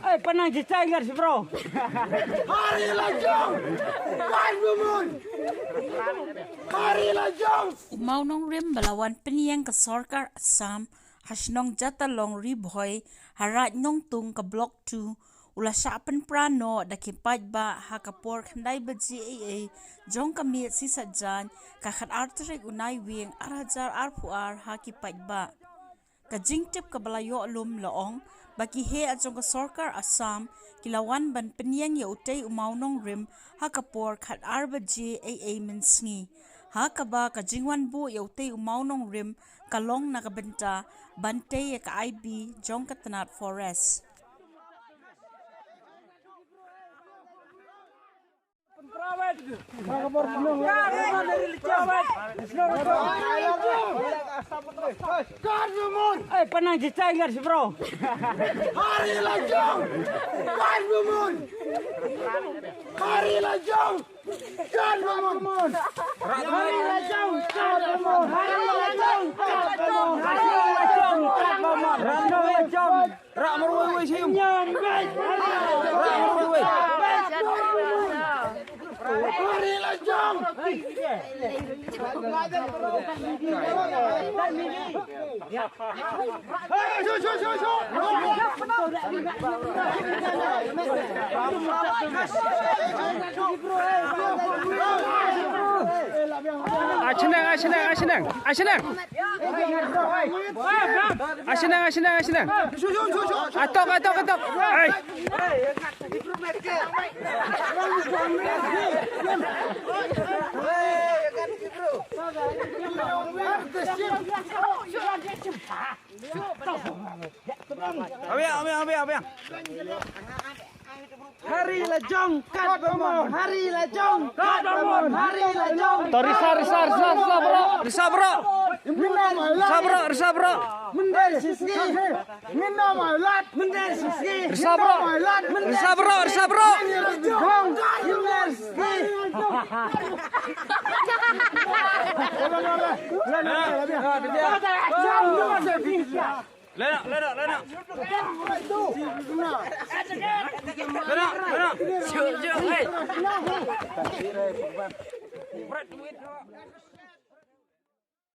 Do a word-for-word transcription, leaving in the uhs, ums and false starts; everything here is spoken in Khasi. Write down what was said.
Ai, panang jitai ngar si bro. Hari lajong. Kan bumon. Hari lajong. U mawnongrim ba la wan pynïeng ka sorkar Assam ha shnong Jatalong Ri Bhoi ha Raid Nongtung ka Block two u la shah pynpra noh da ki paidbah ha ka por khyndai baje eiei jong ka miet shisha jaiñ ka khatar tarik u Naiwieng ar hajar arphew ar ha ki paidbah. Ka jingtip kaba la ïoh lum la ong ba ki heh jong ka sorkar Assam ki la wan ban pynïeng ïa utei u mawnongrim ha ka por khatar baje eiei mynsngi, ha kaba ka jingwan buh ïa utei u mawnongrim ka long na ka bynta ban tei ïa ka I B jong ka tnat Forest. Ai, panang jitai ngar si bro. Hari lajong. Kan bumon. Hari lajong. Kan bumon. Hari lajong. Kan bumon. Hari lajong. Kan bumon. Hari lajong. Kan bumon. Hari lajong. Rak marwei wei sim. Rak marwei wei. Hari lajong. Achnang, achnang, achnang, achnang. Ashnang, ashnang, ashnang, ashnang. Atok, atok, atok. Ai. Abiang, abiang, abiang, abiang. Hari lajong, kat bamon. Hari lajong, kat bamon. Hari lajong. To, risa, risa, risa, risa, bro. Risa, bro. Risa, bro, risa, bro. Mynder shisngi. Mynder shisngi. Risa, bro. Risa, bro, risa, bro. Mynder shisngi. Lena, lena, lena. Lena, lena. Sio, sio, hey.